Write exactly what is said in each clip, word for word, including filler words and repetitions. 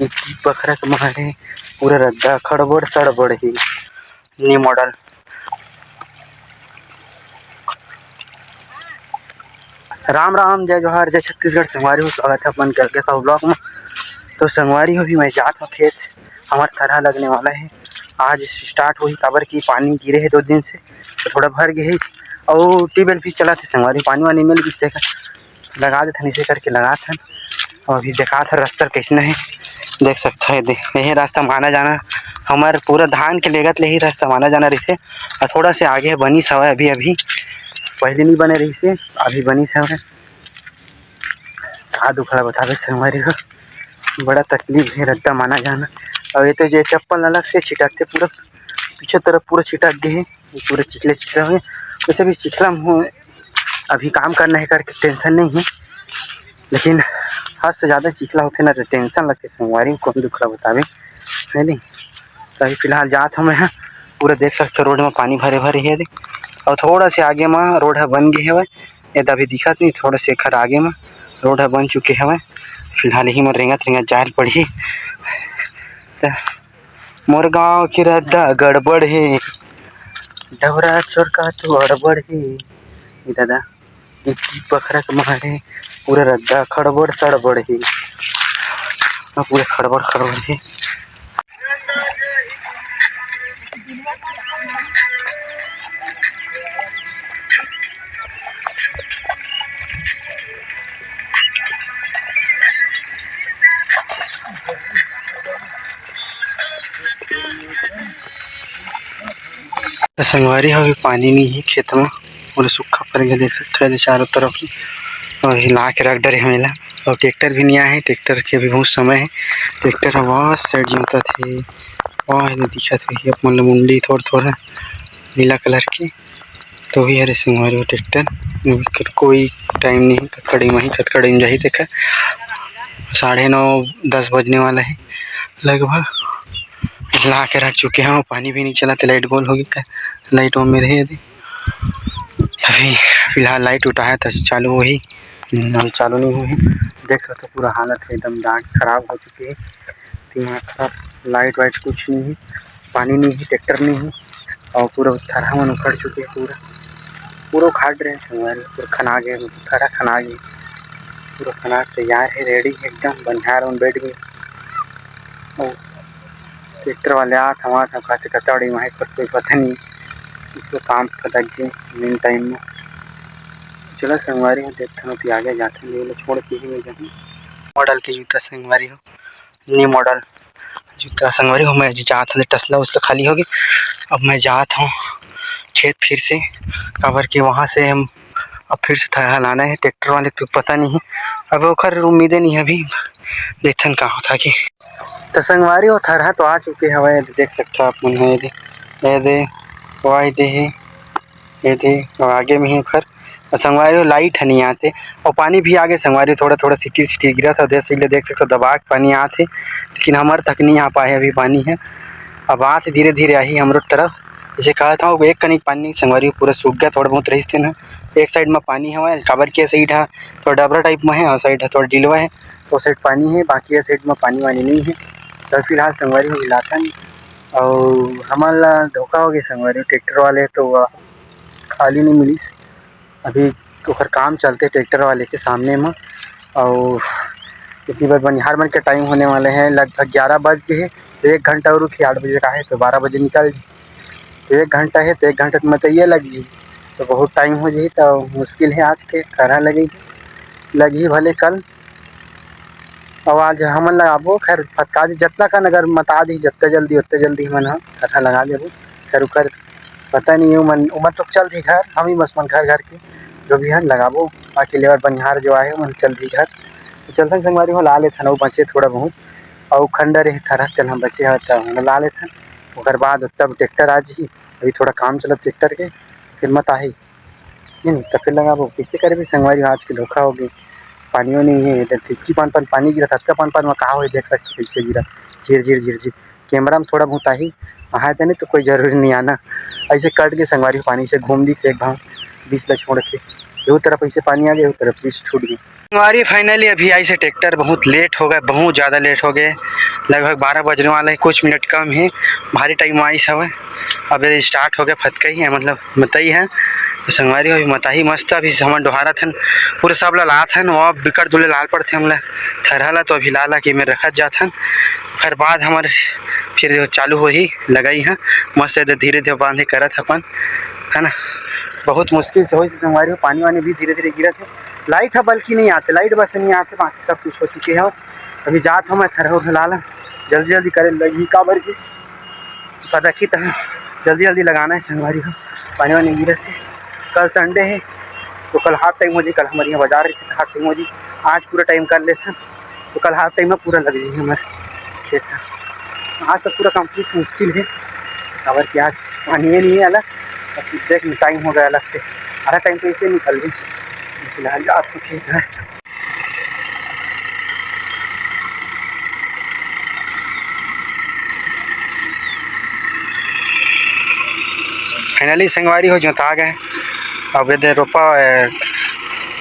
इतनी बखरा के मारे पूरा रद्दा खड़बड़ सड़बड़ ही। New model. राम राम, जय जोहार, जय छत्तीसगढ़। संगवारी हो, स्वागत है अपन के अलगे साहू ब्लॉग में। तो संगवारी हो, भी मैं जात हूँ खेत, हमार थरहा लगने वाला है। आज स्टार्ट होही, काबर कि पानी गिरे है दो दिन से, तो थोड़ा भर गए है। और ट्यूबवेल भी चला थे संगवारी, पानी वानी मिल गिस, लगा देथन, इसे करके लगाथन। और अभी देखाथन रस्ता कैसना है, देख सकता है। दे, यही रास्ता माना जाना, हमार पूरा धान के लेगत ले ही रास्ता माना जाना रहिथे। और थोड़ा से आगे बनिस हवय अभी, अभी पहले नहीं बने रहिसे, अभी बनिस हवय। का दुखड़ा बतावे संगवारी हो, बड़ा तकलीफ है रद्दा माना जाना। और ये तो जे चप्पल अलग से छिटकते, पूरा पीछे तरफ पूरा छिटक गए है, ये पूरा चिखले चिखले हुए। वैसे भी चिखला में हूँ, अभी काम करना है करके टेंशन नहीं है, लेकिन हद से ज़्यादा चिखला होते ना तो टेंशन लगते संगवारी, कौन दुखड़ा बतावे, है नहीं। तो अभी फिलहाल जात हूँ मैं, हाँ, पूरा देख सकते हो रोड में पानी भरे भरे है। और थोड़ा से आगे में रोड है बन गए है, ये तो अभी दिखत नहीं, थोड़ा से एखर आगे में रोड ह बन चुके हवय। फिलहाल यही मन रेंगत रेंगत जाए ल पड़ही। त मोर गांव के रद्दा गड़बड़ हे, डबरा चोर का तो अड़बड़ हे। ए दादा, इतनी बखरा के मारे पूरा रद्दा खड़बड़ सड़बड़ हे। हाँ, पूरा खड़बड़ खड़बड़ हे। तो संगवारी हो, अभी पानी नहीं है खेत में, पूरा सूखा पड़ गया, देख सकते हो चारों तरफ। और हिला के रख डरे हमें ला। और ट्रैक्टर भी नहीं आया है, ट्रैक्टर के भी बहुत समय है। ट्रैक्टर ह बहुत साइड जोतत हे, वहाँ दिखत हे अपन ला मुंडी थोड़ा थोड़ा नीला कलर के। तो भी हरे संगवारी हो ट्रैक्टर, कोई टाइम नहीं, कतका टाइम आही, कतका टाइम जाही, देखा साढ़े नौ, दस बजने वाला है लगभग। ला के रख चुके हैं, पानी भी नहीं चला, तो लाइट गोल होगी, लाइट वो में रहे अभी। अभी फिलहाल लाइट उठा है तो चालू होही, हम्म, अभी चालू नहीं हुई है। देख सकते हो पूरा हालत है एकदम डांट खराब हो चुकी है, दिमाग खराब। लाइट वाइट कुछ नहीं है, पानी नहीं है, ट्रैक्टर नहीं है, और पूरा थरहा मन उखड़ चुके हैं, पूरा पूरा उखाड़ रहे हैं संगवारी, पूरा खना गए, थरहा खना गए, पूरा खना के तैयार है, रेडी है एकदम, बनिहार मन बैठ गए। और ट्रैक्टर वाले आत हव, आत हव, कहते कतड़ी माही पर कोई पता नहीं, इसको काम पर लग गए मेन टाइम में। चलो संगवारी हो, देखते हैं कि आगे जाते हैं, ये छोड़ के ही मैं जाऊँ। मॉडल के जूता संगवारी हो, न्यू मॉडल जूता संगवारी हो। मैं जी जात हूँ, टसला उसला खाली होगी। अब मैं जात हूँ खेत फिर से, काबर के वहाँ से हम अब फिर से थरहा लाना है ट्रैक्टर वाले, तो पता नहीं है, अब ओखर उम्मीदे नहीं है अभी, देखथन का होता कि। तो संगवारी हो, थरहा तो आ चुके हवय, देख सकता आप मन ह, ये दे, ये दे, वाई दे है, ये दे, और आगे में ही ओखर। और संगवारी हो, लाइट ह नहीं आते, और पानी भी आगे संगवारी हो, थोड़ा थोड़ा सिटी सिटी गिरत हे, देख सकते हो दबा के पानी आते, लेकिन हमर तक नहीं आ पाए अभी पानी है। अब आते धीरे धीरे आही हमरो तरफ। जैसे कहा था, एक कनिक पानी संगवारी हो पूरा सूख गया, थोड़ा बहुत रहिस तेन ह। एक साइड में पानी हवय, काबर के साइड ह थोड़ा डबरा टाइप में है और साइड ह थोड़ा डिलवा है, तो साइड पानी है, बाकी ये साइड में पानी वानी नहीं है। तो फिलहाल संगवारी हो इलाका नहीं, और हमन ला धोखा हो गया संगवारी, ट्रैक्टर वाले तो खाली नहीं मिलिस। अभी ओकर काम चलते ट्रैक्टर वाले के सामने में, और इतनी बार बनिहार मन के टाइम होने वाले हैं, लगभग ग्यारह बज गए हैं, तो एक घंटा और रुकी, आठ बजे का है तो बारह बजे निकल जी, तो एक घंटा है तो एक घंटा तो मतलब ये लग जी, तो बहुत टाइम हो जी, तो मुश्किल है आज के थरहा लगी, लगी भले कल। अब आज हमन लगाबो, खैर फतका दी, जतना कन अगर मता दी, जत्ते जल्दी, ओत्ते जल्दी हमन ह थरहा लगा लेबो। खैर उकर पता नहीं, उमन, उमन तो चल दी घर, हम ही बस मन घर, घर के जो भी हन लगाबो, बाकी लेबर बनिहार जो आए, उमन चल दी घर। तो चलथन संगवारी हो, ला लेथन, अउ बचे थोड़ा बहुत, अउ खंडर हे थरहा, तेल हम बचे हवय, त हमन ला लेथन। ओकर बाद तब ट्रैक्टर आ जही, अभी थोड़ा काम चलत ट्रैक्टर के, फिर मत आही। नहीं, नहीं, तो फिर लगाबो, कैसे करे भी संगवारी, आज के धोखा हो गई। पानियों नहीं है, इधर फिक्की पान पान पानी गिरा, ततका पान पान में कहा हो, देख सकते हो कैसे गिरा, झिर झिर झिर झिर। कैमरा में थोड़ा बहुत आही, आहा, तो नहीं तो कोई जरूरी नहीं आना। ऐसे कट के संगवारी पानी से घूम ली से एक भाव बीच ला छोड़ के। दो तरफ ऐसे पानी आ गया, उस तरफ बीच छूट गई। संगवारी, finally अभी आइस हे ट्रैक्टर। बहुत लेट हो गए, बहुत ज़्यादा लेट हो गए, लगभग बारह बजने वाला है, कुछ मिनट कम है। भारी टाइम आइस हवे। अब ये स्टार्ट हो गया, फतकई है, मतलब मतई है। तो संगवारी हो, अभी मताही मस्त, अभी हमन डोहारत हन, पूरा सब ला लात हन, वो बिकट दूले लाल पड़थे हमला थरहा ला, तो अभी ला ला के मेर रखत जात हन। ओकर बाद हमर फिर चालू होही लगई ह, मस्त धीरे धीरे बांधे करत अपन, है ना। बहुत मुश्किल से होइस संगवारी हो, पानी वानी भी धीरे धीरे गिरत है। लाइट ह बल्कि नहीं आते, लाइट बस नहीं आते, बाकी सब कुछ हो चुके है। अभी जात हूँ मैं थरहा उरहा ला ला, जल्दी जल्दी करे लगही, काबर की पदखी त जल्दी जल्दी लगाना है संगवारी हो, पानी वानी गिरत है। कल संडे है, तो कल हाफ टाइम हो जाए, कल हमारे यहाँ बाजार रहते तो हाफ टाइम हो जाए। आज पूरा टाइम कर लेते हैं, तो कल हाफ टाइम में पूरा लग जाए हमारे खेत है। आज तो पूरा कंप्लीट मुश्किल है, काबर कि आज पानी ये नहीं है अलग, बस देख टाइम हो गया अलग से, आधा टाइम तो इसे निकल गई। फिलहाल जात हूँ खेत है। Finally संगवारी हो जोता गए। अब ये दे रोपा, अ,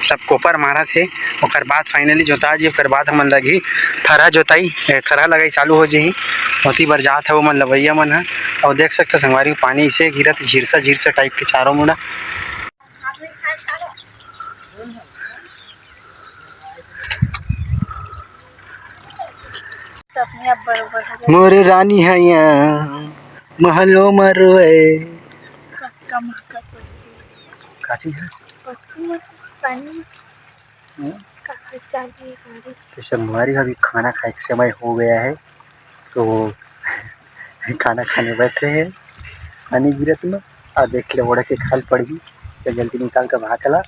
सब कोपर मारत हे, ओकर बाद finally जोता जी, ओकर बाद हमन लगही थरहा जोताई, अ, थरहा लगाई चालू हो जाही। ओती बर जात हे वो मन लवैया मन ह। और देख सकते हो संगवारी हो, पानी इसे गिरत, झिरसा झिरसा टाइप के चारों मुड़ा। तो अपने आप बरोबर हो गया। मोर रानी है यहाँ, महलो में रोए। का, का महकत होती? का चीज है? पत्ती में पानी में। हम्म। का, का चाबी गाड़ी? तो संगवारी अभी खाना खाए के समय हो गया है, तो खाना खाने बैठे हैं पानी गिरत में। और देख ले, ओढ़ के खाल पड़ गई, तो जल्दी निकाल के भाग ला।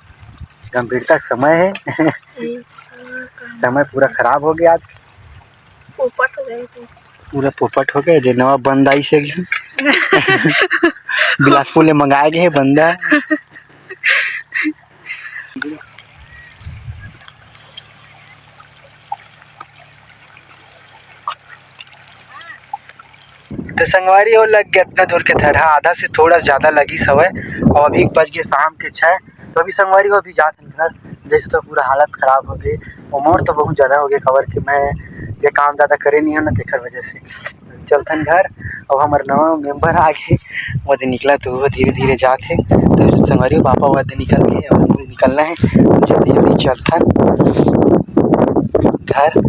गंभीरता का समय है। ए, का, का समय पूरा खराब हो गया आज। पोपट हो गए थे। पूरा पोपट हो गए, जे नवा बंद आई से एक झन। बिलासपुर ले मंगाए गए हे बंदा। तो संगवारी हो, लग गया इतना दूर के थरहा, आधा से थोड़ा ज्यादा लगी सवय। और अभी बज गए शाम के छः। तो अभी संगवारी हो, अभी जात हन घर। जैसे तो पूरा हालत खराब हो गई, और मोर तो बहुत ज्यादा हो गया, काबर कि मैं ये काम ज्यादा करे नहीं हूँ ना, तेकर वजह से। चलथन घर। अब हमारे नवा मेंबर आ गए, वो दे निकला तो वो धीरे धीरे जात है। तो संगवारी हो, पापा वो दे निकल गए, अब हमको निकलना है, जल्दी जल्दी चलथन घर।